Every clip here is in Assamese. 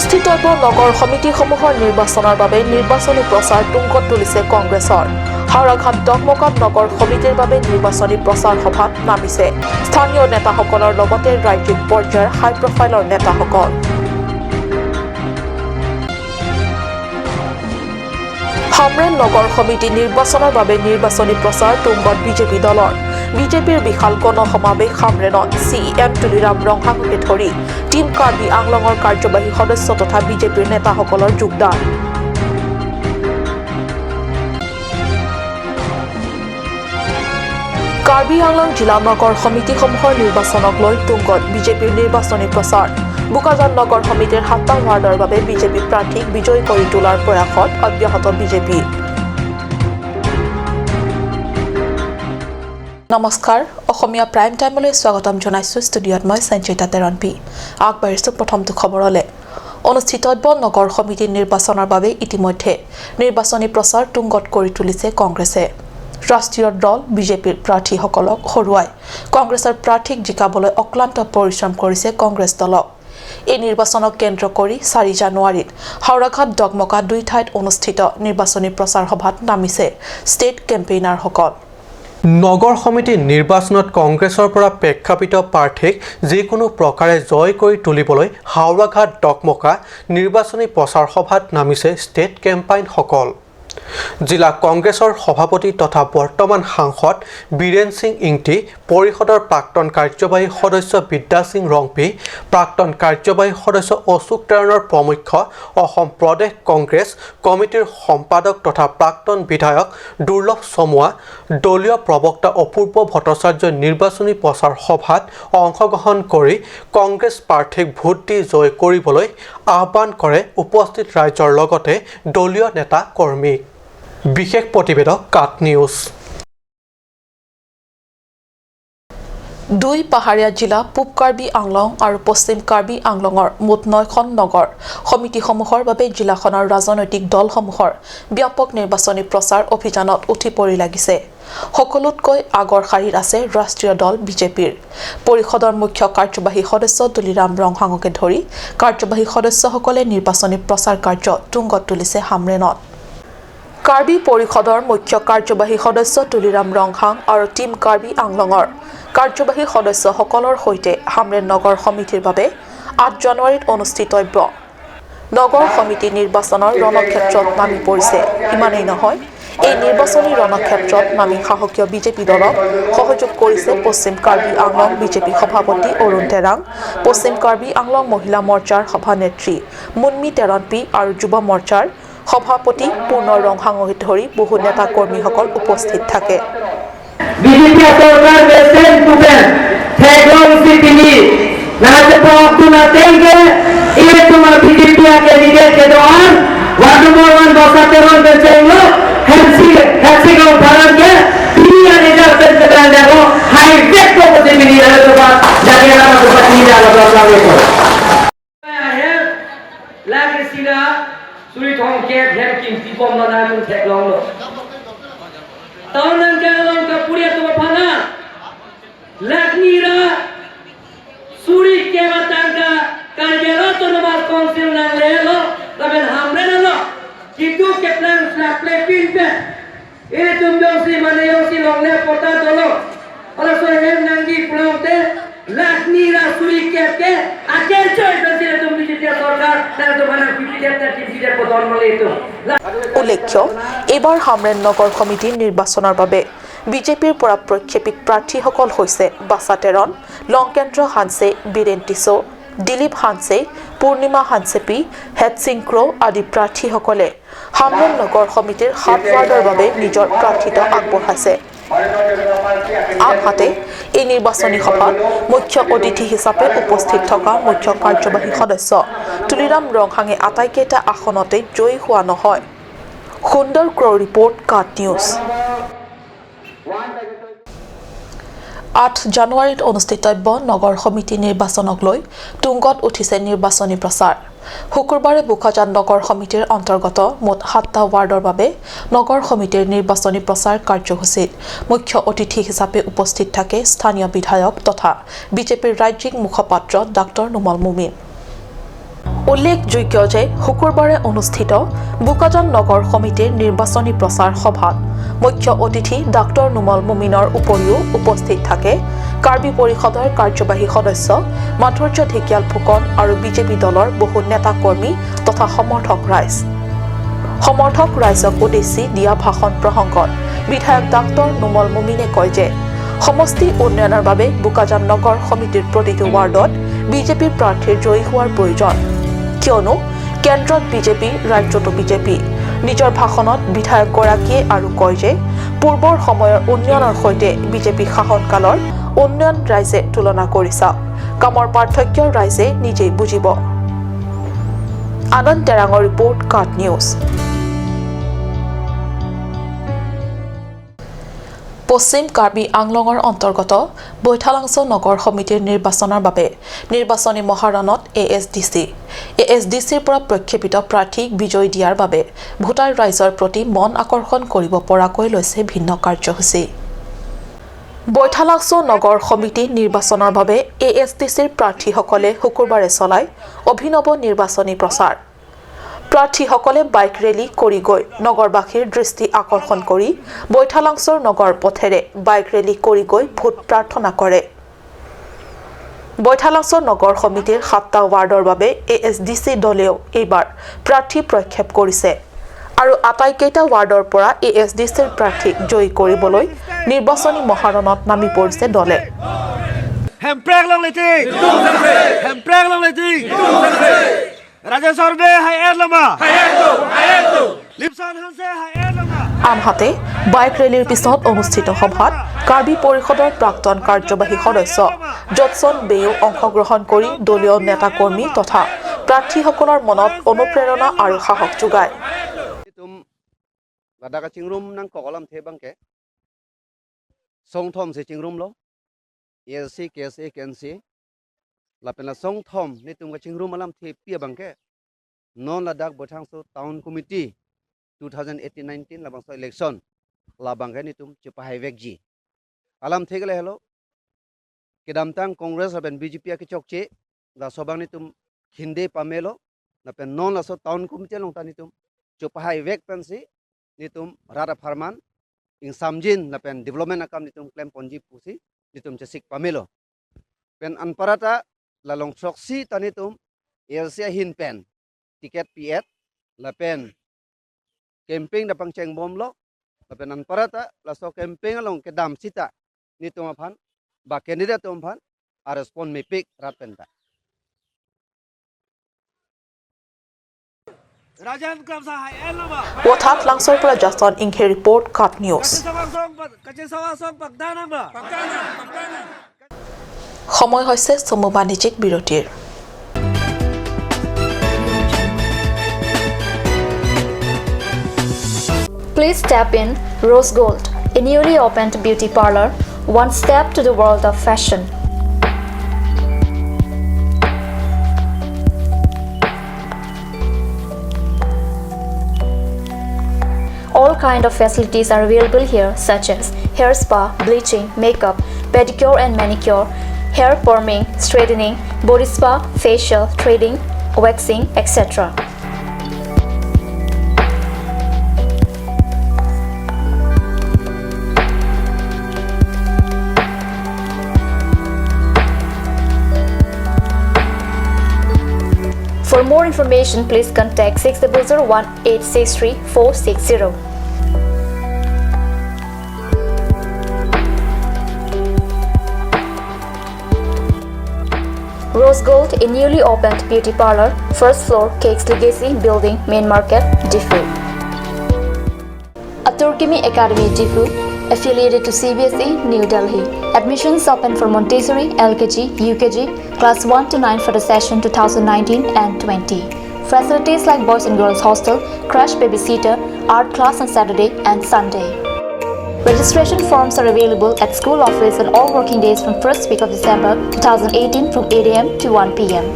অনুষ্ঠিতব্য নগৰ সমিতিসমূহৰ নিৰ্বাচনৰ বাবে নিৰ্বাচনী প্ৰচাৰ তুংগত তুলিছে কংগ্ৰেছৰ। হাওৰাঘাট ডকমকাত নগৰ সমিতিৰ বাবে নিৰ্বাচনী প্ৰচাৰ সভাত নামিছে স্থানীয় নেতাসকলৰ লগতে ৰাজ্যিক পৰ্যায়ৰ হাই প্ৰফাইলৰ নেতাসকল। হামৰেন নগৰ সমিতি নিৰ্বাচনৰ বাবে নিৰ্বাচনী প্ৰচাৰ তুংগত বিজেপি দলৰ। বিজেপিৰ বিশাল গণসমাৱেশ হামৰেনত চিইএম তুলিৰাম ৰংহাঙকে ধৰি টীম কাৰ্বি আংলঙৰ কাৰ্যবাহী সদস্য তথা বিজেপিৰ নেতাসকলৰ যোগদান। কাৰ্বি আংলং জিলা নগৰ সমিতিসমূহৰ নিৰ্বাচনক লৈ তুংগত বিজেপিৰ নিৰ্বাচনী প্ৰচাৰ। বোকাজান নগৰ সমিতিৰ 7টা ৱাৰ্ডৰ বাবে বিজেপি প্ৰাৰ্থীক বিজয়ী কৰি তোলাৰ প্ৰয়াসত অব্যাহত বিজেপি। নমস্কাৰ, অসমীয়া প্ৰাইম টাইমলৈ স্বাগতম জনাইছোঁ। ষ্টুডিঅ'ত মই সঞ্চিতা তেৰণপি। আগবাঢ়িছোঁ প্ৰথমটো খবৰলৈ। অনুষ্ঠিতব্য নগৰ সমিতি নিৰ্বাচনৰ বাবে ইতিমধ্যে নিৰ্বাচনী প্ৰচাৰ তুংগত কৰি তুলিছে কংগ্ৰেছে। ৰাষ্ট্ৰীয় দল বিজেপিৰ প্ৰাৰ্থীসকলক হৰুৱাই কংগ্ৰেছৰ প্ৰাৰ্থীক জিকাবলৈ অক্লান্ত পৰিশ্ৰম কৰিছে কংগ্ৰেছ দলক। এই নিৰ্বাচনক কেন্দ্ৰ কৰি 4 জানুৱাৰীত হাওৰাঘাট ডকমকা দুই ঠাইত অনুষ্ঠিত নিৰ্বাচনী প্ৰচাৰ সভাত নামিছে ষ্টেট কেম্পেইনাৰসকল। নগৰ সমিতি নিৰ্বাচনত কংগ্ৰেছৰ পৰা প্ৰেক্ষাপিত প্ৰাৰ্থীক যিকোনো প্ৰকাৰে জয় কৰি তুলিবলৈ হাওৰাঘাট ডকমকা নিৰ্বাচনী প্ৰচাৰ সভাত নামিছে ষ্টেট কেম্পাইনসকল। জিলা কংগ্ৰেছৰ সভাপতি তথা বৰ্তমান সাংসদ বীৰেন সিং ইংটি, পৰিষদৰ প্ৰাক্তন কাৰ্যবাহী সদস্য বিদ্যা সিং ৰংপি, প্ৰাক্তন কাৰ্যবাহী সদস্য অশোক তেৰণৰ প্ৰমুখ্য অসম প্ৰদেশ কংগ্ৰেছ কমিটিৰ সম্পাদক তথা প্ৰাক্তন বিধায়ক দুৰ্লভ চমুৱা, দলীয় প্ৰবক্তা অপূৰ্ব ভট্টাচাৰ্যই নিৰ্বাচনী প্ৰচাৰ সভাত অংশগ্ৰহণ কৰি কংগ্ৰেছ প্ৰাৰ্থীক ভোট দি জয় কৰিবলৈ আহ্বান কৰে উপস্থিত ৰাইজৰ লগতে দলীয় নেতা কৰ্মীক। বিশেষ প্ৰতিবেদক কাট নিউজ। দুই পাহাৰীয়া জিলা পূব কাৰ্বি আংলং আৰু পশ্চিম কাৰ্বি আংলঙৰ মুঠ 9খন নগৰ সমিতিসমূহৰ বাবে জিলাখনৰ ৰাজনৈতিক দলসমূহৰ ব্যাপক নিৰ্বাচনী প্ৰচাৰ অভিযানত উঠি পৰি লাগিছে। সকলোতকৈ আগৰ শাৰীত আছে ৰাষ্ট্ৰীয় দল বিজেপিৰ। পৰিষদৰ মুখ্য কাৰ্যবাহী সদস্য তুলিৰাম ৰংহাঙকে ধৰি কাৰ্যবাহী সদস্যসকলে নিৰ্বাচনী প্ৰচাৰ কাৰ্য তুংগত তুলিছে হামৰেনত। কাৰ্বি পৰিষদৰ মুখ্য কাৰ্যবাহী সদস্য তুলিৰাম ৰংহাং আৰু টীম কাৰ্বি আংলঙৰ কাৰ্যবাহী সদস্যসকলৰ সৈতে হামৰেন নগৰ সমিতিৰ বাবে 8 জানুৱাৰীত অনুষ্ঠিতব্য নগৰ সমিতি নিৰ্বাচনৰ ৰণক্ষেত্ৰত নামি পৰিছে। ইমানেই নহয়, এই নিৰ্বাচনী ৰণক্ষেত্ৰত নামি শাসকীয় বিজেপি দলক সহযোগ কৰিছে পশ্চিম কাৰ্বি আংলং বিজেপি সভাপতি অৰুণ তেৰাং, পশ্চিম কাৰ্বি আংলং মহিলা মৰ্চাৰ সভানেত্ৰী মুন্মি তেৰণপি আৰু যুৱ মৰ্চাৰ সভাপতি পূৰ্ণ ৰংহাঙকে ধৰি বহু নেতা কৰ্মীসকল উপস্থিত থাকে। উল্লেখ্য, এইবাৰ হামৰেন নগৰ সমিতিৰ নিৰ্বাচনৰ বাবে বিজেপিৰ পৰা প্ৰক্ষেপিত প্ৰাৰ্থীসকল হৈছে বাছা তেৰণ, লংকেন্দ্ৰ হানছে, বীৰেন টিছো, দিলীপ হানছে, পূৰ্ণিমা হানছেপি, হেডসিং ক্ৰ' আদি প্ৰাৰ্থীসকলে হামৰেন নগৰ সমিতিৰ 7 ৱাৰ্ডৰ বাবে নিজৰ প্ৰাৰ্থিত্ব আগবঢ়াইছে। আনহাতে এই নিৰ্বাচনী সভাত মুখ্য অতিথি হিচাপে উপস্থিত থকা মুখ্য কাৰ্যবাহী সদস্য তুলিৰাম ৰংহাঙে আটাইকেইটা আসনতে জয়ী হোৱা নহয়। সুন্দৰ ক্ৰ' ৰিপৰ্ট, কাট নিউজ। 8 জানুৱাৰীত অনুষ্ঠিতব্য নগৰ সমিতি নিৰ্বাচনক লৈ তুংগত উঠিছে নিৰ্বাচনী প্ৰচাৰ। শুকুৰবাৰে বোকাজান নগৰ সমিতিৰ অন্তৰ্গত মুঠ 7টা ৱাৰ্ডৰ বাবে নগৰ সমিতিৰ নিৰ্বাচনী প্ৰচাৰ কাৰ্যসূচীত মুখ্য অতিথি হিচাপে উপস্থিত থাকে স্থানীয় বিধায়ক তথা বিজেপিৰ ৰাজ্যিক মুখপাত্ৰ ডাক্তৰ নোমল মুমিন। উল্লেখযোগ্য যে শুকুৰবাৰে অনুষ্ঠিত বোকাজান নগৰ সমিতিৰ নিৰ্বাচনী প্ৰচাৰ সভাত মুখ্য অতিথি ডাক্তৰ নোমল মুমিনৰ উপৰিও উপস্থিত থাকে কাৰ্বি পৰিষদৰ কাৰ্যবাহী সদস্য মাধুৰ্য ঢেকিয়াল ফুকন আৰু বিজেপি দলৰ বহু নেতাকৰ্মী তথা সমৰ্থক ৰাইজ। সমৰ্থক ৰাইজক উদ্দেশ্যি দিয়া ভাষণ প্ৰসংগত বিধায়ক ডাক্তৰ নোমল মুমিনে কয় যে সমষ্টি উন্নয়নৰ বাবে বোকাজান নগৰ সমিতিৰ প্ৰতিটো ৱাৰ্ডত বিজেপিৰ প্ৰাৰ্থীৰ জয়ী হোৱাৰ প্ৰয়োজন, কিয়নো কেন্দ্ৰত বিজেপি, ৰাজ্যতো বিজেপি। নিজৰ ভাষণত বিধায়কগৰাকীয়ে আৰু কয় যে পূৰ্বৰ সময়ৰ উন্নয়নৰ সৈতে বিজেপি শাসনকালৰ উন্নয়ন ৰাইজে তুলনা কৰি চাওক, কামৰ পাৰ্থক্য ৰাইজে নিজেই বুজিব। আনন্দ তেৰাঙৰ ৰিপৰ্ট, কাট নিউজ। পশ্চিম কাৰ্বি আংলঙৰ অন্তৰ্গত বৈঠালাংছ নগৰ সমিতিৰ নিৰ্বাচনৰ বাবে নিৰ্বাচনী মহাৰণত এ এছ ডি চি। এ এছ ডি চিৰ পৰা প্ৰক্ষেপিত প্ৰাৰ্থীক বিজয়ী দিয়াৰ বাবে ভোটাৰ ৰাইজৰ প্ৰতি মন আকৰ্ষণ কৰিব পৰাকৈ লৈছে ভিন্ন কাৰ্যসূচী। বৈঠালাংছ নগৰ সমিতি নিৰ্বাচনৰ বাবে এ এছ ডি চিৰ প্ৰাৰ্থীসকলে শুকুৰবাৰে চলায় অভিনৱ নিৰ্বাচনী প্ৰচাৰ। প্ৰাৰ্থীসকলে বাইক ৰেলী কৰি গৈ নগৰবাসীৰ দৃষ্টি আকৰ্ষণ কৰি বৈঠালাংছৰ নগৰ পথেৰে বাইক ৰেলী কৰি গৈ ভোট প্ৰাৰ্থনা কৰে। বৈঠালাংছৰ নগৰ সমিতিৰ 7টা ৱাৰ্ডৰ বাবে এ এছ ডি চি দলেও এইবাৰ প্ৰাৰ্থী প্ৰক্ষেপ কৰিছে আৰু আটাইকেইটা ৱাৰ্ডৰ পৰা এ এছ ডি চিৰ প্ৰাৰ্থীক জয়ী কৰিবলৈ নিৰ্বাচনী মহাৰণত নামি পৰিছে দলে। আনহাতে বাইক ৰেলীৰ পিছত অনুষ্ঠিত সভাত কাৰ্বি পৰিষদৰ প্ৰাক্তন কাৰ্যবাহী সদস্য জটছন বেয়েও অংশগ্ৰহণ কৰি দলীয় নেতাকৰ্মী তথা প্ৰাৰ্থীসকলৰ মনত অনুপ্ৰেৰণা আৰু সাহস যোগায়। Non Ladakh Bothangso Town Committee 2018-19 labangso election labangke nitum chipahai vekji alam thegale hello kedamtang Congress laben BJP ke chokche la sobang nitum khinde pamelo lapen non laso town committee longta nitum chipahai vek pensi nitum rara farman ing samjin lapen development akam nitum claim ponji pusi nitum chesik pamelo pen anparata lalong choksi tanitum LC hin pen tiket piet lapen camping dapang cheng bom lo lapen anparata laso camping along ke dam sita ni tum phan ba candidate tum phan a respond me pik rat pen ta Wathat Langsor পৰা Jason Inghe report, Kat news. সময় হৈছে চমু বাণিজ্যিক বিৰতিৰ। Please tap in Rose Gold, a newly opened beauty parlor, one step to the world of fashion. All kind of facilities are available here, such as hair spa, bleaching, makeup, pedicure and manicure, hair perming, straightening, body spa, facial, threading, waxing, etc. For more information, please contact 6001 863 460. Rose Gold, a newly opened beauty parlor, first floor, Cakes Legacy Building, Main Market, Difu. Aturkimi Academy, Difu, affiliated to CBSE, New Delhi. Admissions open for Montessori, LKG, UKG, class 1 to 9 for the session 2019 and 20. Facilities like boys and girls hostel, crash babysitter, art class on Saturday and Sunday. Registration forms are available at school office on all working days from first week of December 2018 from 8 a.m. to 1 p.m.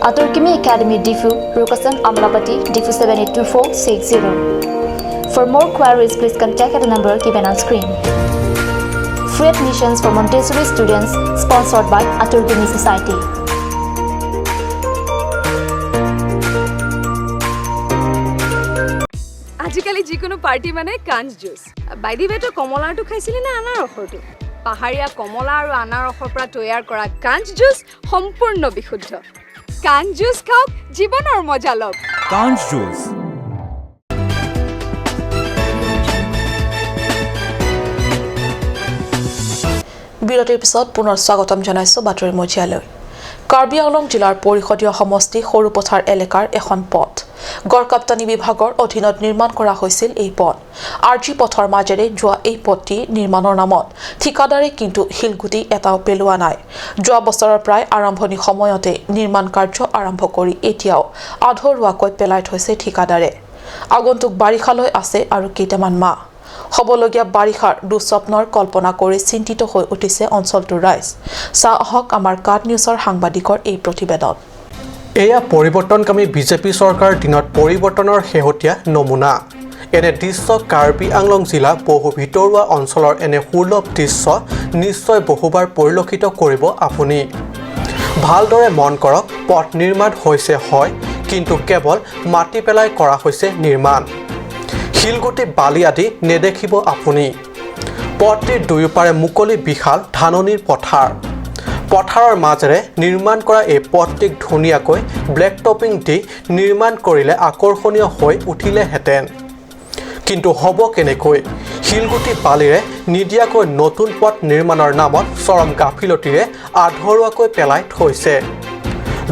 Aturkimi Academy, Difu, Rukasan, Amlapati, Difu 782460. For more queries, please contact at the number given on screen. Free admissions for Montessori students sponsored by Aturkimi Society. যিকোনো পাৰ্টি মানে কাঞ্চ জুচ। বাই the ৱে, তই কমলাৰটো খাইছিলি নে আনাৰসৰটো? পাহাৰীয়া কমলা আৰু আনাৰসৰ পৰা তৈয়াৰ কৰা কাঞ্চ জুচ সম্পূৰ্ণ বিশুদ্ধ। কাঞ্চ জুচ খাওক, জীৱনৰ মজা লওক। Kanch Juice. বিৰতিৰ পিছত পুনৰ স্বাগতম জনাইছো বাতৰি মজিয়ালৈ। কাৰ্বি আংলং জিলাৰ পৰিষদীয় সমষ্টি সৰুপথাৰ এলেকাৰ এখন পথ গড়কাপ্তানি বিভাগৰ অধীনত নিৰ্মাণ কৰা হৈছিল। এই পথ আৰ জি পথৰ মাজেৰে যোৱা এই পথটি নিৰ্মাণৰ নামত ঠিকাদাৰে কিন্তু শিলগুটি এটাও পেলোৱা নাই। যোৱা বছৰৰ প্ৰায় আৰম্ভণি সময়তে নিৰ্মাণ কাৰ্য আৰম্ভ কৰি এতিয়াও আধৰুৱাকৈ পেলাই থৈছে ঠিকাদাৰে। আগন্তুক বাৰিষালৈ আছে আৰু কেইটামান মাহ। হ'বলগীয়া বাৰিষাৰ দুঃস্বপ্নৰ কল্পনা কৰি চিন্তিত হৈ উঠিছে অঞ্চলটোৰ ৰাইজ। চাওঁ আহক আমাৰ কাট নিউজৰ সাংবাদিকৰ এই প্ৰতিবেদন। এয়া পৰিৱৰ্তনকামী বিজেপি চৰকাৰৰ দিনত পৰিৱৰ্তনৰ শেহতীয়া নমুনা। এনে দৃশ্য কাৰ্বি আংলং জিলা বহু ভিতৰুৱা অঞ্চলৰ এনে সুলভ দৃশ্য নিশ্চয় বহুবাৰ পৰিলক্ষিত কৰিব আপুনি। ভালদৰে মন কৰক, পথ নিৰ্মাণ হৈছে হয়, কিন্তু কেৱল মাটি পেলাই কৰা হৈছে নিৰ্মাণ। শিলগুটি, বালি আদি নেদেখিব আপুনি। পথটিৰ দুয়োপাৰে মুকলি বিশাল ধাননিৰ পথাৰ। পথাৰৰ মাজেৰে নিৰ্মাণ কৰা এই পথটিক ধুনীয়াকৈ ব্লেক টপিং দি নিৰ্মাণ কৰিলে আকৰ্ষণীয় হৈ উঠিলেহেঁতেন। কিন্তু হ'ব কেনেকৈ? শিলগুটি, বালিৰে নিদিয়াকৈ নতুন পথ নিৰ্মাণৰ নামত চৰম গাফিলতিৰে আধৰুৱাকৈ পেলাই থৈছে।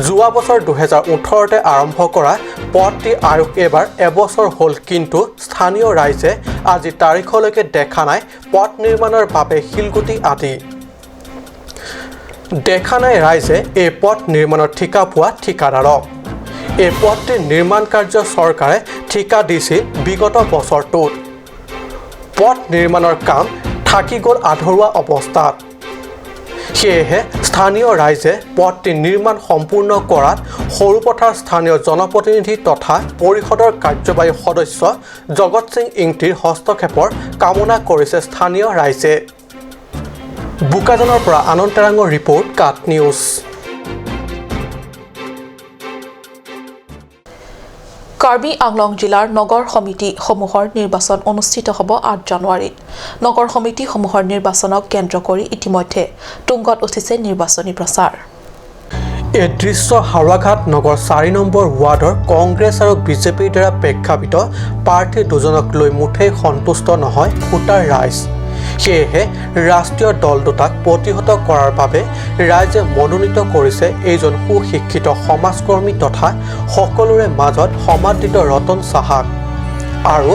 যোৱা বছৰ 2018তে আৰম্ভ কৰা পথটিৰ আয়ুস এইবাৰ এবছৰ হ'ল, কিন্তু স্থানীয় ৰাইজে আজি তাৰিখলৈকে দেখা নাই পথ নিৰ্মাণৰ বাবে শিলগুটি আদি। দেখা নাই ৰাইজে এই পথ নিৰ্মাণৰ ঠিকা পোৱা ঠিকাদাৰক। এই পথটিৰ নিৰ্মাণ কাৰ্য চৰকাৰে ঠিকা দিছিল বিগত বছৰটোত। পথ নিৰ্মাণৰ কাম থাকি গ'ল আধৰুৱা অৱস্থাত। সেয়েহে স্থানীয় ৰাইজে পথটি নিৰ্মাণ সম্পূৰ্ণ কৰাত সৰুপথাৰ স্থানীয় জনপ্ৰতিনিধি তথা পৰিষদৰ কাৰ্যবাহী সদস্য জগত সিং ইংতিৰ হস্তক্ষেপৰ কামনা কৰিছে স্থানীয় ৰাইজে। বোকাজানৰ পৰা আনন্দ তেৰাঙৰ ৰিপৰ্ট, কাট নিউজ। কাৰ্বি আংলং জিলাৰ নগৰ সমিতিসমূহৰ নিৰ্বাচন অনুষ্ঠিত হ'ব 8 জানুৱাৰীত। নগৰ সমিতিসমূহৰ নিৰ্বাচনক কেন্দ্ৰ কৰি ইতিমধ্যে তুংগত উঠিছে নিৰ্বাচনী প্ৰচাৰ। এই দৃশ্য হাওৰাঘাট নগৰ 4 নম্বৰ ৱাৰ্ডৰ। কংগ্ৰেছ আৰু বিজেপিৰ দ্বাৰা প্ৰেক্ষাপিত প্ৰাৰ্থী দুজনক লৈ মুঠেই সন্তুষ্ট নহয় ভোটাৰ ৰাইজ। সেয়েহে ৰাষ্ট্ৰীয় দল দুটাক প্ৰতিহত কৰাৰ বাবে ৰাইজে মনোনীত কৰিছে এইজন সুশিক্ষিত সমাজকৰ্মী তথা সকলোৰে মাজত সমাদৃত ৰতন সাহাক। আৰু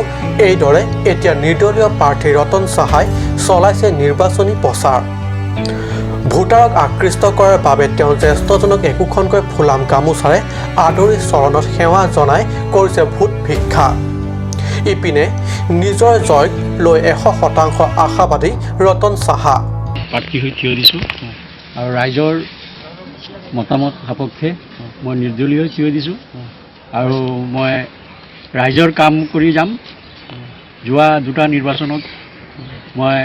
এইদৰে এতিয়া নিৰ্দলীয় প্ৰাৰ্থী ৰতন সাহাই চলাইছে নিৰ্বাচনী প্ৰচাৰ। ভোটাৰক আকৃষ্ট কৰাৰ বাবে তেওঁ জ্যেষ্ঠজনক একোখনকৈ ফুলাম গামোচাৰে আদৰি চৰণত সেৱা জনাই কৰিছে ভোট ভিক্ষা। ইপিনে নিজৰ জয়ক লৈ 100% আশাবাদী ৰতন সাহা। প্ৰাৰ্থী হৈ থিয় দিছোঁ আৰু ৰাইজৰ মতামত সাপেক্ষে মই নিৰ্দলীয় হৈ থিয় দিছোঁ আৰু মই ৰাইজৰ কাম কৰি যাম। যোৱা দুটা নিৰ্বাচনত মই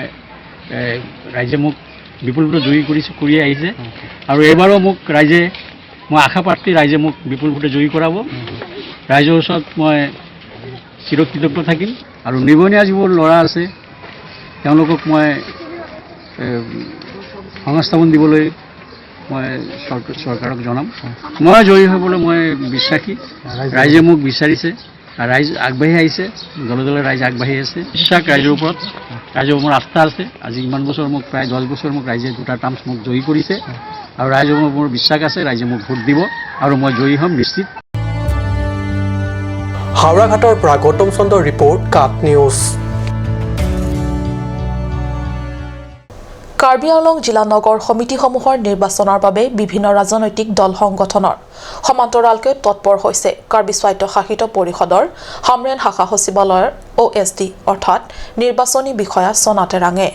ৰাইজে মোক বিপুল ভোটত জয়ী কৰিছে, কৰি আহিছে আৰু এইবাৰো মোক ৰাইজে, মই আশা প্ৰাৰ্থী, ৰাইজে মোক বিপুল ভোটে জয়ী কৰাব। ৰাইজৰ ওচৰত মই চিৰকৃতজ্ঞ থাকিম আৰু নিবনুৱা যিবোৰ ল'ৰা আছে, তেওঁলোকক মই সংস্থাপন দিবলৈ মই চৰকাৰক জনাম। মই জয়ী হ'বলৈ মই বিশ্বাসী। ৰাইজে মোক বিচাৰিছে আৰু ৰাইজ আগবাঢ়ি আহিছে, দলে দলে ৰাইজ আগবাঢ়ি আছে। বিশ্বাস ৰাইজৰ ওপৰত, ৰাইজৰ মোৰ আস্থা আছে। আজি ইমান বছৰ মোক, প্ৰায় 10 বছৰ মোক ৰাইজে দুটা টাৰ্মছ মোক জয়ী কৰিছে আৰু ৰাইজৰ মোৰ বিশ্বাস আছে, ৰাইজে মোক ভোট দিব আৰু মই জয়ী হ'ম নিশ্চিত। হাওৰাঘাটৰ পৰা গৌতম চন্দ্ৰৰ ৰিপৰ্ট, কাট নিউজ। কাৰ্বি আংলং জিলা নগৰ সমিতিসমূহৰ নিৰ্বাচনৰ বাবে বিভিন্ন ৰাজনৈতিক দল সংগঠনৰ সমান্তৰালকৈ তৎপৰ হৈছে কাৰ্বি স্বায়ত্তশাসিত পৰিষদৰ হামৰেণ শাখা সচিবালয়ৰ অ' এছ ডি অৰ্থাৎ নিৰ্বাচনী বিষয়া চনা তেৰাঙে।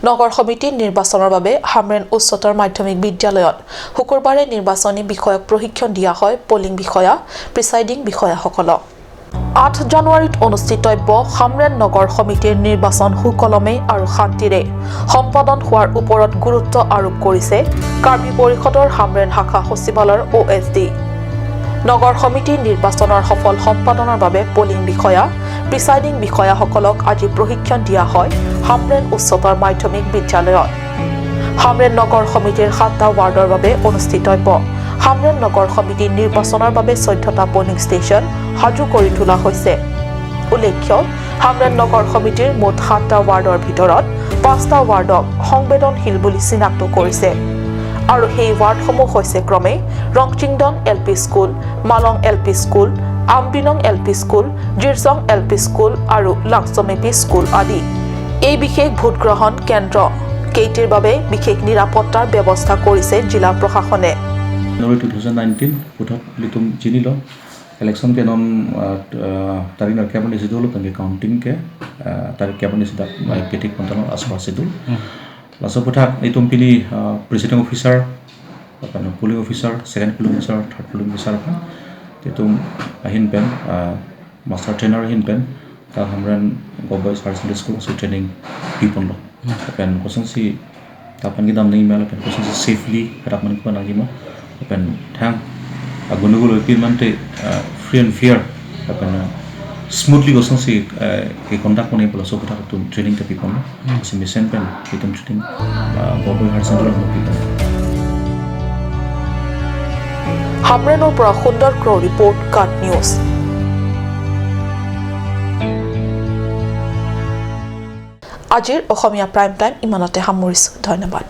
নগৰ সমিতিৰ নিৰ্বাচনৰ বাবে হামৰেণ উচ্চতৰ মাধ্যমিক বিদ্যালয়ত শুকুৰবাৰে নিৰ্বাচনী বিষয়ক প্ৰশিক্ষণ দিয়া হয় পলিং বিষয়া, প্ৰিচাইডিং বিষয়াসকলক। 8 জানুৱাৰীত অনুষ্ঠিতব্য হামৰেণ নগৰ সমিতিৰ নিৰ্বাচন সুকলমে আৰু শান্তিৰে সম্পাদন হোৱাৰ ওপৰত গুৰুত্ব আৰোপ কৰিছে কাৰ্বি পৰিষদৰ হামৰেণ শাখা সচিবালয়ৰ অ' এছ ডি। নগৰ সমিতিৰ নিৰ্বাচনৰ সফল সম্পাদনৰ বাবে পলিং বিষয়া, প্ৰিচাইডিং বিষয়াসকলক আজি প্ৰশিক্ষণ দিয়া হয় হামৰেণ উচ্চতৰ মাধ্যমিক বিদ্যালয়ত। হামৰেণ নগৰ সমিতিৰ 7টা ৱাৰ্ডৰ বাবে অনুষ্ঠিতব্য হামৰেণ নগৰ সমিতি নিৰ্বাচনৰ বাবে 14টা পলিং ষ্টেচন সাজু কৰি তোলা হৈছে। উল্লেখ্য, হামৰেণ নগৰ সমিতিৰ মুঠ 7টা ৱাৰ্ডৰ ভিতৰত 5টা ৱাৰ্ডক সংবেদনশীল বুলি চিনাক্ত কৰিছে আৰু সেই ৱাৰ্ডসমূহ হৈছে ক্ৰমে Rongchingdon L P school, Malong L P school, Ambinong L P school, Jirjong L P school আৰু লাংচমেপি স্কুল আদি। এই বিশেষ ভোটগ্ৰহণ কেন্দ্ৰ কেইটিৰ বাবে বিশেষ নিৰাপত্তাৰ ব্যৱস্থা কৰিছে জিলা প্ৰশাসনে। January 2019 puthak litum chini lo election ke non tarik nar kyapan schedule tangke counting ke tarik kyapan schedule petik pantalo aspa schedule laso puthak litum pini presiding officer apan polling officer, second polling officer, third polling officer apan titum ahin pen master trainer hin pen ta hamran Government Higher Secondary School so training people lo apan question si tapan ki dam nahi mela apan question si safely rapman ko nagima apan thang gondogol pin mante free and fair apan smoothly question si ke conduct kone pala so kota tum training ta people lo si mission pen itum training Government Higher Secondary lo people। হামৰেনৰ পৰা সুন্দৰ ক্ৰ' ৰিপৰ্ট, কাট নিউজ। আজিৰ অসমীয়া প্ৰাইম টাইম ইমানতে সামৰিছোঁ। ধন্যবাদ।